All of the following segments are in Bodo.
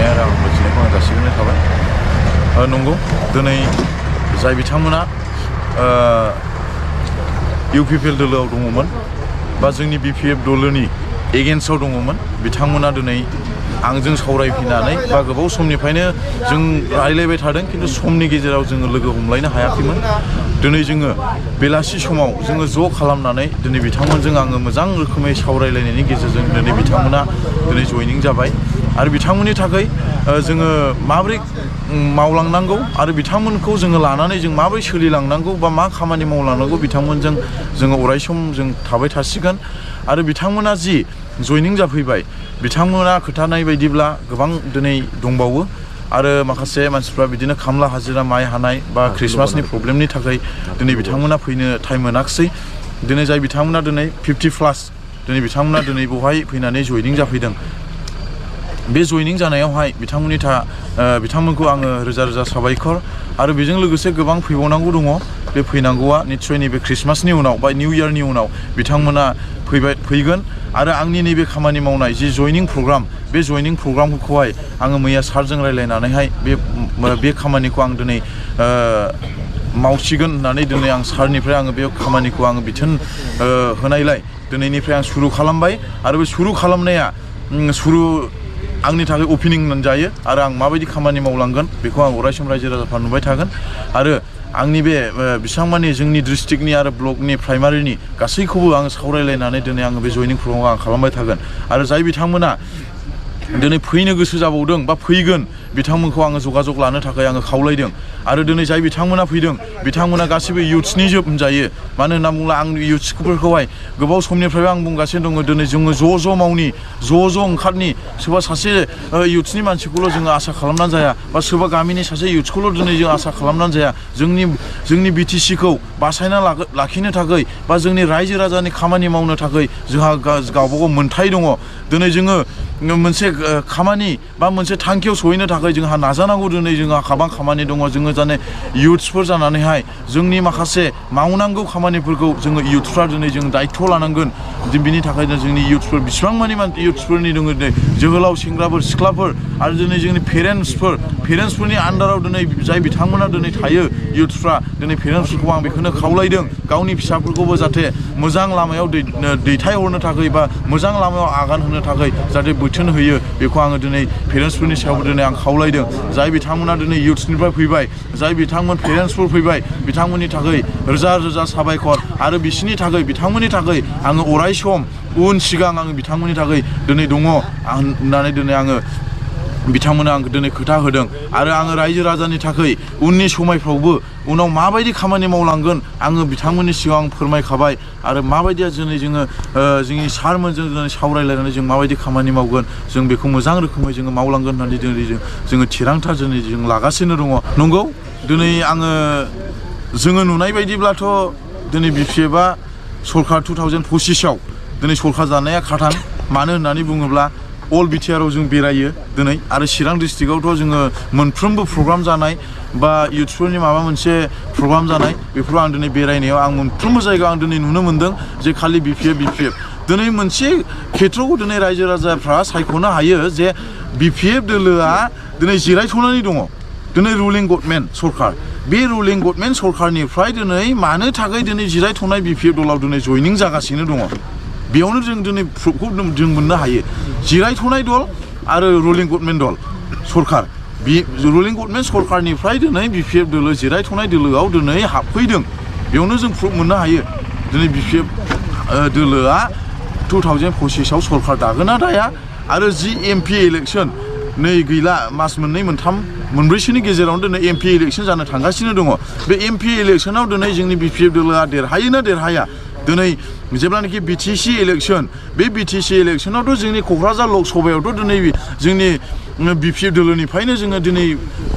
अननाय आरो आं मिथिनायखौ आं जासिगोरनाय थाबाय नंगौ दिनै जाय बिथांमोना UPPL दोलोआव दङमोन बा जोंनि BPF दोलोनि एगेन्स्टआव दङमोन बिथांमोना दिनै आंजों सावरायफैनानै बा गोबाव समनिफ्रायनो जों रायलायबाय थादों खिन्थु समनि गेजेराव जोङो लोगो हमलायनो हायाखैमोन दिनै जोङो बेलासि समाव जोङो ज' खालामनानै दिनै बिथांमोनजों आङो मोजां रोखोमै सावरायलायनायनि गेजेरजों दिनै बिथांमोना दिनै जयनिं जाबाय आरो बिथांमोननि थाखाय जोङो माबोरै मावलांनांगौ आरो बिथांमोनखौ जोङो लानानै जों माबोरै सोलिलांनांगौ बा मा खामानि मावलांनांगौ बिथांमोनजों जोङो अरायसम जों थाबाय थासिगोन आरो बिथांमोना जि जयनिं जाफैबाय बिथांमोना खोथानाय बायदिब्ला गोबां दिनै दंबावो आरो माखासे मानसिफ्रा बिदिनो खामला हाजिरा माइ हानाय बा क्रिसमासनि प्रब्लेमनि थाखाय दिनै बिथांमोना फैनो टाइम मोनाखिसै दिनै जाय बिथांमोना दिनै 50+ दिनै बिथांमोना दिनै बेवहाय फैनानै जयनिं जाफैदों बे जयनिं जानायावहाय बिथांमोनखौ आङो रोजा रोजा साबायखर आरो बेजों लोगोसे गोबां फैबावनांगौ दङ बे फैनांगौआ निस्सय नैबे क्रिसमासनि उनाव बा निउ इयारनि उनाव बिथांमोना फैगोन आरो आंनि नैबे खामानि मावनाय जि जयनिं प्रग्राम बे जयनिं प्रग्रामखौहाय आङो मैया सारजों रायलायनानैहाय बे खामानिखौ आं दिनै मावसिगोन होननानै दिनै आं सारनिफ्राय आङो बे खामानिखौ आङो बिथोन होनायलाय दिनैनिफ्राय आं सुरु खालामबाय आरो बे सुरु खालामनाया आंनि थाखाय ओपनिं होनजायो आरो आं माबायदि खामानि मावलांगोन बेखौ आं अरायसम रायजो राजाफ्रा नुबाय थागोन आरो आंनि बे बिसांमानि जोंनि डिस्ट्रिक्टनि आरो ब्लकनि प्राइमारिनि गासैखौबो आङो सावरायलायनानै दिनै आङो बे जयनिं प्रग्रामखौ आं खालामबाय थागोन आरो जाय बिथांमोना दिनै फैनो गोसो जाबावदों बा फैगोन बिथांमोनखौ आङो जगाजग लानो थाखाय आङो खावलायदों आरो दिनै जाय बिथांमोना फैदों बिथांमोना गासिबो इयुथ्सनि जोब होनजायो मानो होनना बुङोब्ला आं इयुथ्सफोरखौहाय गोबाव समनिफ्रायबो आं बुंगासिनो दङ दिनै जोङो ज' मावनि ज' ओंखारनि सोरबा सासे इयुथ्सनि मानसिखौल' जोङो आसा खालामनानै जाया बा सोरबा गामिनि सासे इयुथ्सखौल' दिनै जों आसा खालामनानै जाया जोंनि BTCखौ बासायना लाखिनो थाखाय बा जोंनि रायजो राजानि खामानि मावनो थाखाय जोंहा गावबागाव मोन्थाय दङ दिनै जोङो मोनसे खामानि बा मोनसे थांखियाव सहैनो थाखाय जोंहा नाजानांगौ दिनै जोंहा गोबां खामानि दङ जोङो जाने इयुथ्सफोर जानानैहाय जोंनि माखासे मावनांगौ खामानिफोरखौ जोङो इयुथ्सफ्रा दिनै जों दायित्व लानांगोन बिनि थाखायनो जोंनि इयुथ्सफोर बेसेबां मानि इयुथ्सफोरनि दङ दिनै जोहोलाव सेंग्राफोर सिख्लाफोर आरो दिनै जोंनि पेरेन्टसफोरनि आन्दाराव दिनै जाय बिथांमोना दिनै थायो इयुथ्सफ्रा दिनै पेरेन्टसफोरखौ आं बेखौनो खावलायदों गावनि फिसाफोरखौबो जाहाथे मोजां लामायाव दैथायहरनो थाखाय बा मोजां लामायाव आगान होनो थाखाय जाहाथे बोथोन होयो बेखौ आङो दिनै पेरेन्टसफोरनि सायावबो दिनै आं खावलायदों जाय बिथांमोना दिनै इयुथ्सनिफ्राय फैबाय जाय बिथांमोन पेरेन्टसफोर फैबाय बिथांमोननि थाखाय रोजा रोजा साबायखर आरो बिथांमोननि थाखाय आङो अरायसम उन सिगां आङो बिथांमोननि थाखाय दिनै दङ होननानै दिनै आङो बिथांमोना आंखौ दिनै खोथा होदों आरो आङो रायजो राजानि थाखाय उननि समायफ्रावबो उनाव माबायदि खामानि मावलांगोन आङो बिथांमोननि सिगां फोरमायखाबाय आरो माबायदिया दिनै जोङो जोंनि सारमोनजों दिनै सावरायलायनानै जों माबायदि खामानि मावगोन जों बेखौ मोजां रोखोमै जोङो मावलांगोन होननानै दिनै जोङो थिरांथा दिनै जों लागासिनो दङ नंगौ दिनै जोङो नुनाय बायदिब्लाथ' दिनै BPFआ सरकार 2025आव दिनै सरकार जानाया खाथां मानो होननानै बुङोब्ला अल BTRआव जों बेरायो दिनै आरो चिरां डिस्ट्रिक्टआवथ' जोङो मोनफ्रोमबो प्रग्राम जानाय बा इयुथ्सफोरनि माबा मोनसे प्रग्राम जानाय बेफोराव आं दिनै बेरायनायाव आं मोनफ्रोमबो जायगायाव आं दिनै नुनो मोन्दों जे खालि BPF दिनै मोनसे खेथ्रआव दिनै रायजो राजाफ्रा सायख'नो हायो जे BPF दोलोआ दिनै जिरायथ'नानै दङ दिनै रुलिं गभर्नमेन्ट सरकार बे रुलिं गभर्नमेन्ट सरकारनिफ्राय दिनै मानो थाखाय दिनै जिरायथ'नाय BPF दलाव दिनै जयनिं जागासिनो दङ बेयावनो जों दिनै प्रुफखौ जों मोननो हायो जिरायथ'नाय दल आरो रुलिं गभर्नमेन्ट दल सरकार बे रुलिं गभर्नमेन्ट सरकारनिफ्राय दिनै BPF दोलो जिरायथ'नाय दोलोआव दिनै हाबफैदों बेयावनो जों प्रुफ मोननो हायो दिनै BPF दोलोआ 2025आव सरकार दागोन ना दाया आरो जि MP इलेक्सन नै गैला मास मोननै मोनथाम मोनब्रैसोनि गेजेरावनो दिनै MP इलेक्सन जानो थांगासिनो दङ बे MP इलेक्सनाव दिनै जोंनि BPF दोलोआ देरहायो ना देरहाया दिनै जेब्लानाखि BTC इलेक्सन बे BTC इलेक्सनावथ' जोंनि क'क्राझार लकसभायावथ' दिनै जोंनि BPF दोलोनिफ्रायनो जोङो दिनै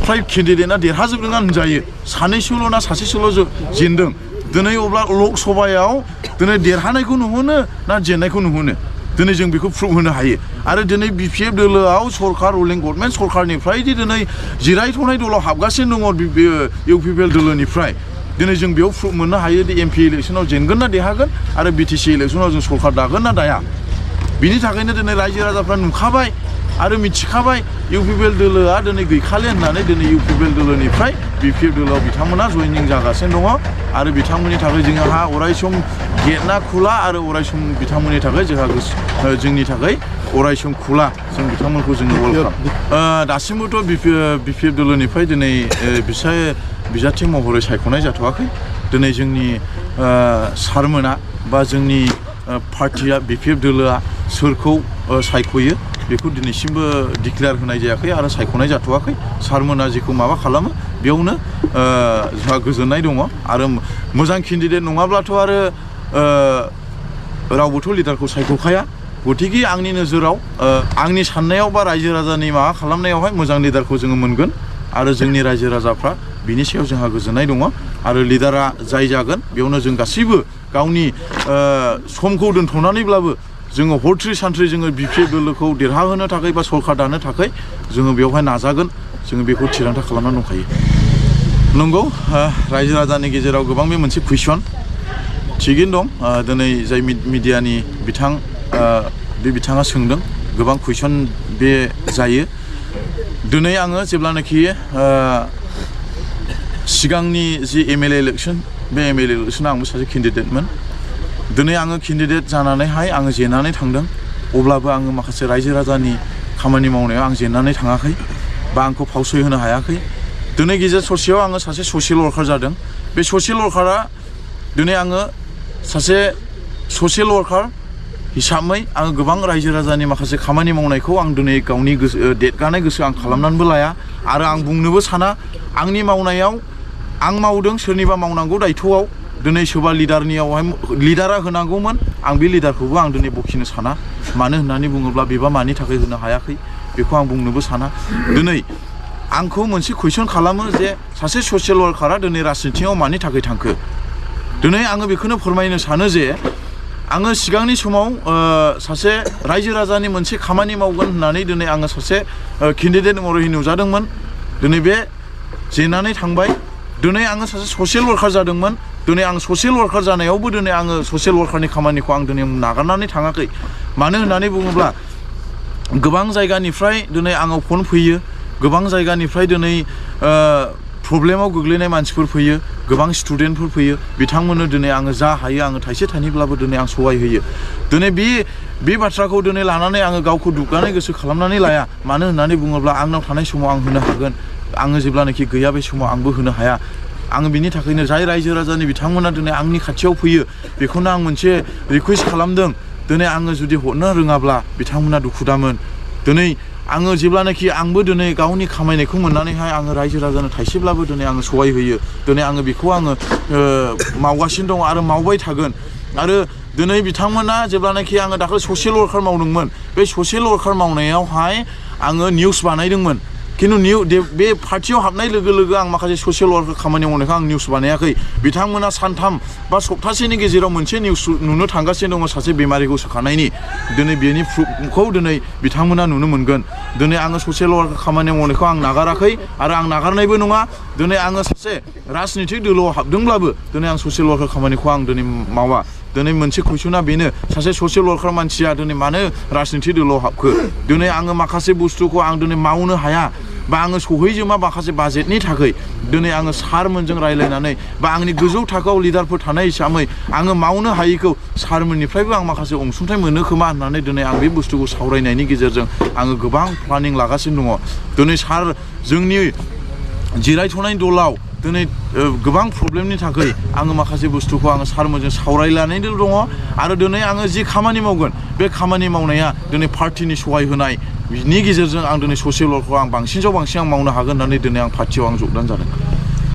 फ्राय केन्डिडेटआ देरहाजोबदों होनजायो सानैसोल' ना सासेसोल' जेनदों दिनै अब्ला लकसभायाव दिनै देरहानायखौ नुहुनो ना जेननायखौ नुहुनो दिनै जों बेखौ प्रुफ होनो हायो आरो दिनै BPF दोलोआव सरकार रुलिं गभर्नमेन्ट सरकारनिफ्राय दिनै जिरायथ'नाय दलाव हाबगासिनो दङ UPPL दोलोनिफ्राय दिनै जों बेयाव प्रुफ मोननो हायो दि MP इलेक्सनाव जेनगोन ना देरहागोन आरो BTC इलेक्सनाव जों सरकार दागोन ना दाया बिनि थाखायनो दिनै रायजो राजाफ्रा नुखाबाय आरो मिथिखाबाय UPPL दोलोआ दिनै गैखाले होननानै दिनै UPPL दोलोनिफ्राय BPF दोलोआव बिथांमोना जयनिं जागासिनो दङ आरो बिथांमोननि थाखाय जोंहा अरायसम गेटना खुला आरो अरायसम बिथांमोननि थाखाय जोंहा जोंनि थाखाय अरायसम खुला जों बिथांमोनखौ जोङो वेलकाम दासिमबोथ' BPF दोलोनिफ्राय दिनै बिजाथि महरै सायख'नाय जाथ'वाखै दिनै जोंनि सारमोना बा जोंनि पार्टिया BPF दोलोआ सोरखौ सायख'यो बेखौ दिनैसिमबो डिक्लेयार होनाय जायाखै आरो सायख'नाय जाथ'वाखै सारमोना जेखौ माबा खालामो बेयावनो जोंहा गोजोननाय दङ आरो मोजां केन्डिडेट नङाब्लाथ' आरो रावबोथ' लिडारखौ सायख'खाया गतिके आंनि नोजोराव आंनि साननायाव बा रायजो राजानि माबा खालामनायावहाय मोजां लिडारखौ जोङो मोनगोन आरो जोंनि रायजो राजाफ्रा बिनि सायाव जोंहा गोजोननाय दङ आरो लिडारा जाय जागोन बेयावनो जों गासैबो गावनि समखौ दोनथ'नानैब्लाबो जोङो हरथ्रि सानथ्रि जोङो BPF दोलोखौ देरहाहोनो थाखाय बा सरकार दानो थाखाय जोङो बेवहाय नाजागोन जोङो बेखौ थिरांथा खालामनानै दंखायो नंगौ रायजो राजानि गेजेराव गोबां बे मोनसे कुइसन थिगैनो दं दिनै जाय मिडियानि बिथाङा सोंदों गोबां कुइसन बे जायो दिनै आङो जेब्लानाखि सिगांनि जि MLA इलेक्सन बे MLA इलेक्सनाव आंबो सासे केन्डिडेटमोन दिनै आङो केन्डिडेट जानानैहाय आङो जेननानै थांदों अब्लाबो आङो माखासे रायजो राजानि खामानि मावनायाव आं जेननानै थाङाखै बा आंखौ फावसय होनो हायाखै दिनै गेजेर ससेयाव आङो सासे ससियेल वार्कार जादों बे ससियेल वार्कारा दिनै आङो सासे ससियेल वार्कार हिसाबै आङो गोबां रायजो राजानि माखासे खामानि मावनायखौ आं दिनै गावनि देदगानाय गोसो आं खालामनानैबो लाया आरो आं बुंनोबो साना आंनि मावनायाव आं मावदों सोरनिबा मावनांगौ दायथ'आव दिनै सोरबा लिडारा होनांगौमोन आं बे लिडारखौबो आं दिनै बखिनो साना मानो होननानै बुङोब्ला बेबा मानि थाखाय होनो हायाखै बेखौ आं बुंनोबो साना दिनै आंखौ मोनसे कुइसन खालामो जे सासे ससियेल वार्कारा दिनै राजनितियाव मानि थाखाय थांखो दिनै आङो बेखौनो फोरमायनो सानो जे आङो सिगांनि समाव सासे रायजो राजानि मोनसे खामानि मावगोन होननानै दिनै आङो सासे केन्डिडेट महरै नुजादोंमोन दिनै बे जेननानै थांबाय दिनै आङो सासे ससियेल वार्कार जादोंमोन दिनै आं ससियेल वार्कार जानायावबो दिनै आङो ससियेल वार्कारनि खामानिखौ आं दिनै नागारनानै थाङाखै मानो होननानै बुङोब्ला गोबां जायगानिफ्राय दिनै आङो फन फैयो गोबां जायगानिफ्राय दिनै प्रब्लेमाव गोग्लैनाय मानसिफोर फैयो गोबां स्टुडेन्टफोर फैयो बिथांमोननो दिनै आङो जा हायो आङो थाइसे थाइनैब्लाबो दिनै आं सहाय होयो दिनै बे बाथ्राखौ दिनै लानानै आङो गावखौ दुग्गानाय गोसो खालामनानै लाया मानो होननानै बुङोब्ला आंनाव थानाय समाव आं होनो हागोन आङो जेब्लानाखि गैया बे समाव आंबो होनो हाया आङो बिनि थाखायनो जाय रायजो राजानि बिथांमोना दिनै आंनि खाथियाव फैयो बेखौनो आं मोनसे रिकुवेस्ट खालामदों दिनै आङो जुदि हरनो रोङाब्ला बिथांमोना दुखु दामोन दिनै आङो जेब्लानाखि आंबो दिनै गावनि खामायनायखौ मोननानैहाय आङो रायजो राजानो थाइसेब्लाबो दिनै आङो सहाय होयो दिनै आङो बेखौ आङो मावगासिनो दङ आरो मावबाय थागोन आरो दिनै बिथांमोना जेब्लानाखि आङो दाखालि ससियेल वार्कार मावदोंमोन बे ससियेल वार्कार मावनायावहाय आङो निउस बानायदोंमन खिन्थु बे पार्टियाव हाबनाय लोगो लोगो आं माखासे ससियेल वार्कार खामानि मावनायखौ आं निउस बानायाखै बिथांमोना सानथाम बा सप्तासेनि गेजेराव मोनसे निउस नुनो थांगासिनो दङ सासे बेमारिखौ सोखानायनि दिनै बेनि प्रुफखौ दिनै बिथांमोना नुनो मोनगोन दिनै आङो ससियेल वार्कार खामानि मावनायखौ आं नागाराखै आरो आं नागारनायबो नङा दिनै आङो सासे राजनितिक दोलोआव हाबदोंब्लाबो दिनै आं ससियेल वार्कार खामानिखौ आं दिनै मावा दिनै मोनसे कुइसना बेनो सासे ससियेल वार्कार मानसिया दिनै मानो राजनितिक दोलोआव हाबखो दिनै आङो माखासे बुस्थुखौ आं दिनै मावनो हाया बा आङो सहैजोमा माखासे बाजेटनि थाखाय दिनै आङो सारमोनजों रायज्लायनानै बा आंनि गोजौ थाखोआव लिडारफोर थानाय हिसाबै आङो मावनो हायैखौ सारमोननिफ्रायबो आं माखासे अनसुंथाइ मोनो खोमा होननानै दिनै आं बे बुस्थुखौ सावरायनायनि गेजेरजों आङो गोबां प्लानिं लागासिनो दङ दिनै सार जोंनि जिरायथ'नाय दलाव दिनै गोबां प्रब्लेमनि थाखाय आङो माखासे बुस्थुखौ आङो सारमोनजों सावरायलायनानै दङ आरो दिनै आङो जि खामानि मावगोन बे खामानि मावनाया दिनै पार्टिनि सहाय होनाय बिनि गेजेरजों आं दिनै ससियेल वार्कखौ आं बांसिन आं मावनो हागोन होननानै दिनै आं पार्टियाव आं जगदान जादों